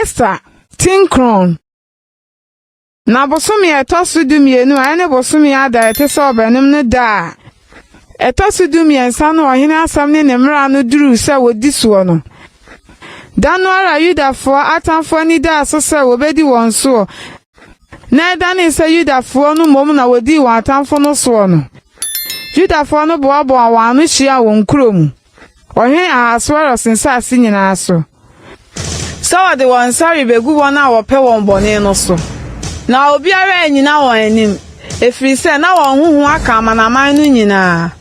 Ester, ti nkron. Na bosome a ɛtɔ so dumienu a ɛne bosome Adar a ɛte sɛ ɔbɛnem no da a ɛtɔ so dumiɛnsa no ɔhene asɛm ne ne mmara no duruu sɛ wɔdi soɔ no, da no ara a Yudafoɔ atamfoɔ ani daa so sɛ wɔbɛdi wɔn soɔ na ɛdanee sɛ Yudafoɔ no mmom na wɔdii wɔn atamfo no soɔ no, Yudafoɔ no boaboaa wɔn ano hyiaa wɔn nkuro mu. Ɔhene Ahasweros nsase nyinaa so, sɛ wɔde wɔn nsa rebegu wɔn a wɔpɛ wɔn bɔne no so. Na obiara annyina wɔn anim, ɛfiri sɛ na wɔn ho hu aka amanaman no nyinaa.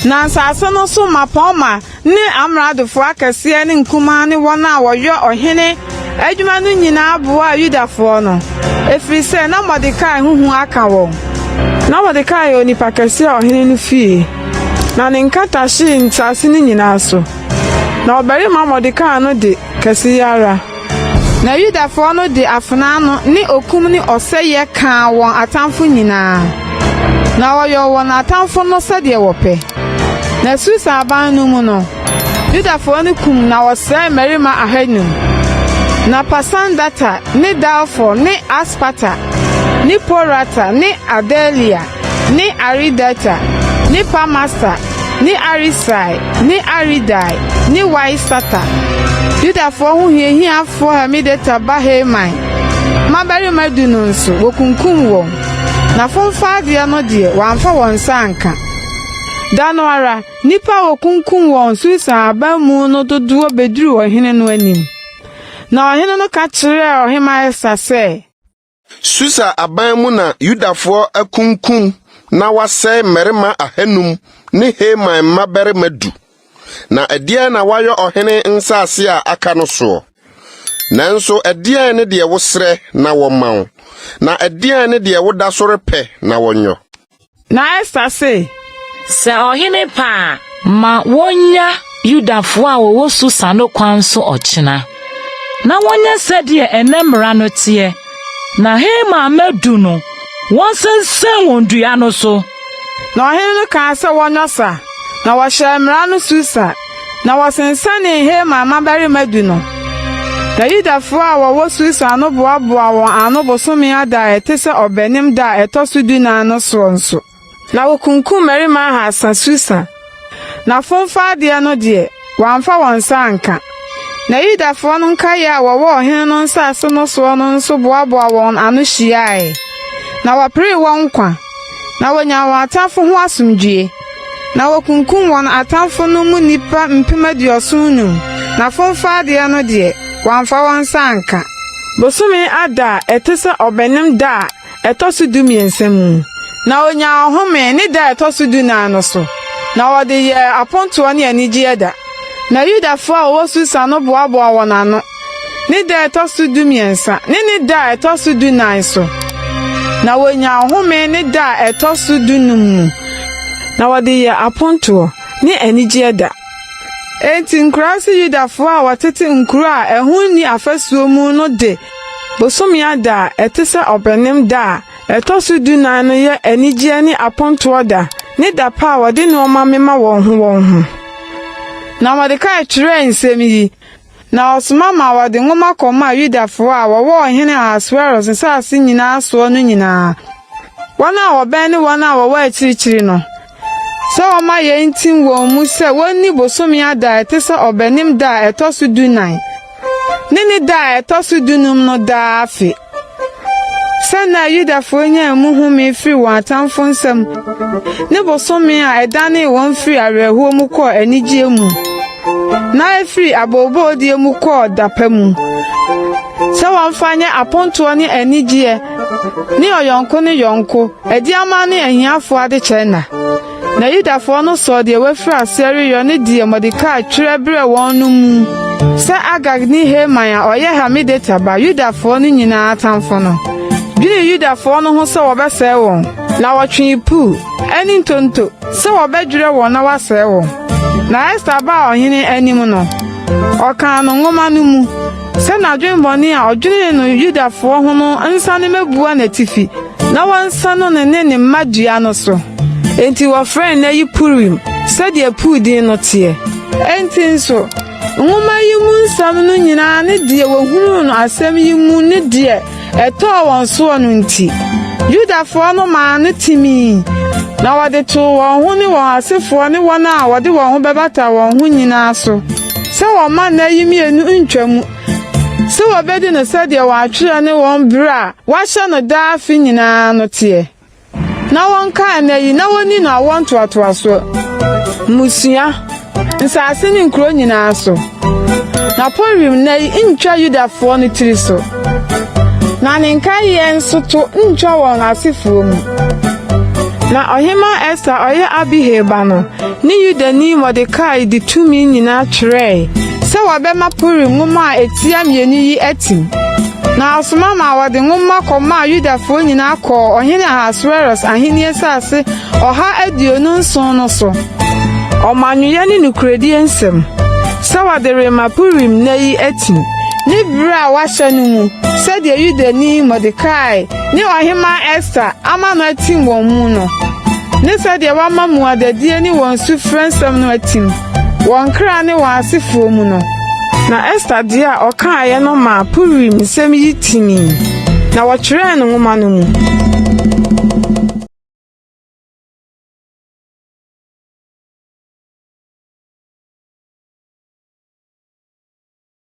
Na nsase no so mmapɔmma ne amradofoɔ akɛseɛ ne nkumaa ne wɔn a wɔyɔ ɔhene adwuma no nyinaa boaa Yudafoɔ no, ɛfiri sɛ na Mordekai ho hu aka wɔn. Ná Mordekai yɛ onipa kɛseɛ ɔhene no fie. Na ne nkata hyee nsase no nyinaa so. Na ɔbarima Mordekai no de, kɛse yi ara. Na Yudafoɔ no de afena ano ne okum ne ɔsɛeɛ kaa wɔn atamfo nyinaa, na wɔyɔɔ wɔn atamfo no sɛdeɛ wɔpɛ. Na Susa aban no mu no, Yudafoɔ no kum na wɔsɛee mmarima ahanum. Na Parsandata ne Dalfo ne Aspata ne Porata ne Adalia ne Aridata, ne Parmasta, ne Arisai, ne Aridai, ne Waisata, Yudafoɔ ho hiahiafoɔ Hamedata ba Haman mmabarima du no nso, wɔkunkum wɔn, na fomfa adeɛ no deɛ, wɔamfa wɔn nsa anka. Da no ara, nnipa a wɔkunkum wɔn Susan aban mu no dodoɔ bɛduruu ɔhene no anim. Na ɔhene no ka kyerɛɛ Ɔhemmaa Ester sɛ, Susa aban mu na Yudafoɔ akunkum na wɔasɛe mmarima ahanum ne Haman mmabarima du. Na ɛdeɛn na woayɔ ɔhene nsase a aka no soɔ? Nanso ɛdeɛn ne deɛ wosrɛ na wɔmma wo, na ɛdeɛn ne deɛ woda so repɛ na wɔnyɔ? Na Ester se. Sɛ ɔhene pɛ a, ma wonnya Yudafoɔ a wɔwɔ Susa no kwan so ɔkyena, na wɔnyɛ sɛdeɛ ɛnnɛ mmara no teɛ, na Haman mma du no, wɔnsensɛn wɔn dua no so. Na ɔhene no kaa sɛ wɔnyɔ sa, na wɔhyɛɛ mmara no Susa, na wɔsensɛnee Haman mmabarima du no. Na Yudafoɔ a wɔwɔ Susa no boaboaa wɔn ano bosome Adar a ɛte sɛ Ɔbɛnem da a ɛtɔ so dunan no soɔ nso, na wɔkunkum mmarima ahasa Susa. Na fomfa adeɛ no deɛ, wɔamfa wɔn nsa anka. Na Yudafoɔ no nkaeɛ a wɔwɔ ɔhene no nsase no soɔ no nso boaboaa wɔn ano hyiae, na wɔperee wɔn nkwa, na wɔnyaa wɔn atamfo ho asomdwoeɛ. Na wɔkunkum wɔn atamfo no mu nnipa mpem aduɔson num, na fomfa adeɛ no deɛ, wɔamfa wɔn nsa anka. Bosome Adar a ɛte sɛ Ɔbɛnem da a ɛtɔ so dumiɛnsa mu, na ɔnyaa ɔhome ne da a ɛtɔ so dunan no so, na wɔde yɛɛ apontoɔ ne anigyeɛ da. Na Yudafoɔ a wɔwɔ Susa no boaboaa wɔn ano, ne da a ɛtɔ so dumiɛnsa ne ne da a ɛtɔ so dunan so, na wɔnyaa ɔhome ne da a ɛtɔ so dunum mu, na wɔde yɛɛ apontoɔ ne anigyeɛ da. Enti nkuraase Yudafoɔ a wɔtete nkuro a ɛho nni afasuo mu no de bosome Adar a ɛte sɛ Ɔbɛnem da a ɛtɔ so dunan no yɛ anigyeɛ ne apontoɔ da ne da pa a wɔde nneɛma mema wɔn ho wɔn ho. Na Mordekai twerɛɛ nsɛm yi, na ɔsoma maa wɔde nwoma kɔmaa Yudafoɔ a wɔwɔ ɔhene Ahasweros nsase nyinaa soɔ no nyinaa, wɔn a wɔbɛn ne wɔn a wɔwɔ akyirikyiri no, sɛ wɔmma yei ntim wɔn mu sɛ wɔnni bosome Adar a ɛte sɛ Ɔbɛnem da a ɛtɔ so dunan ne ne da a ɛtɔ so dunum no daa afe. Sɛ nna a Yudafoɔ nyaa mu home firii wɔn atamfo nsam ne bosome a ɛdanee wɔn firii awerɛhoɔ mu kɔɔ anigyeɛ mu na ɛfirii abooboodie mu kɔɔ da pa mu, sɛ wɔmfa nyɛ apontoɔ ne anigyeɛ ne ɔyɔnko ne yɔnko adiama ne ahiafoɔ adekyɛ nna. Na Yudafoɔ no sɔɔ deɛ wɔafiri aseɛ reyɔ ne deɛ Mordekai twerɛ brɛɛ wɔn no mu sɛ Agag ne Haman a ɔyɛ Hamedata ba, Yudafoɔ no nyinaa atamfo no, dwenee Yudafoɔ no ho sɛ wɔbɛsɛe wɔn, na wɔtwee Pur ne ntonto sɛ wɔbɛdwerɛ wɔn na wɔasɛe wɔn. Na Ester baa ɔhene anim no, ɔkaa no nwoma no mu sɛ n'adwemmɔne a ɔdwenee no Yudafoɔ ho no nsane mmɛbua n'atifi, na wɔnsa no ne ne mma dua no so. Enti wɔfrɛɛ nna yi Purim, sɛdeɛ Pur din no teɛ. Enti nso, Nwoma yi mu nsɛm no nyinaa ne deɛ wɔhunuu no asɛm yi mu ne deɛ ɛtɔɔ wɔn soɔ no nti, Yudafoɔ no maa no timii, na wɔde too wɔn ho ne wɔn asefoɔ ne wɔn a wɔde wɔn ho bɛbata wɔn ho nyinaa so, sɛ wɔmma nna yi mmienu nntwa mu, sɛ wɔbɛdi no sɛdeɛ wɔatwerɛ ne wɔn berɛ a wɔahyɛ no daa afe nyinaa no teɛ. Na wɔnkae nna yi na wonni no awoɔ ntoatoasoɔ, mmusua, nsase ne nkuro nyinaa so. Na Purim nna yi ntwa Yudafoɔ no tiri so, na ne nkaeɛ nso to ntwa wɔn asefoɔ mu. Na Ɔhemmaa Ester a ɔyɛ Abihail ba no ne Yudani Mordekai de tumi nyinaa twerɛe sɛ wɔbɛma Purim nwoma a etia mmienu yi atim. Na ɔsoma maa wɔde nwoma kɔmaa Yudafoɔ nyinaa kɔɔ Ɔhene Ahasweros ahennie nsase 127 no so, ɔmannwoeɛ ne nokorɛdie nsɛm, sɛ wɔde rema Purim nna yi atim, ne berɛ a wɔahyɛ no mu, sɛdeɛ Yudani Mordekai ne Ɔhemmaa Ester ama no atim wɔn mu no, ne sɛdeɛ wɔama mmuadadie ne wɔn sufrɛ nsɛm no atim. Wɔn kra ne wɔn asefoɔ mu no. Na Ester deɛ a ɔkaeɛ no maa Purim nsɛm yi timii, na wɔtwerɛɛ no nwoma no mu.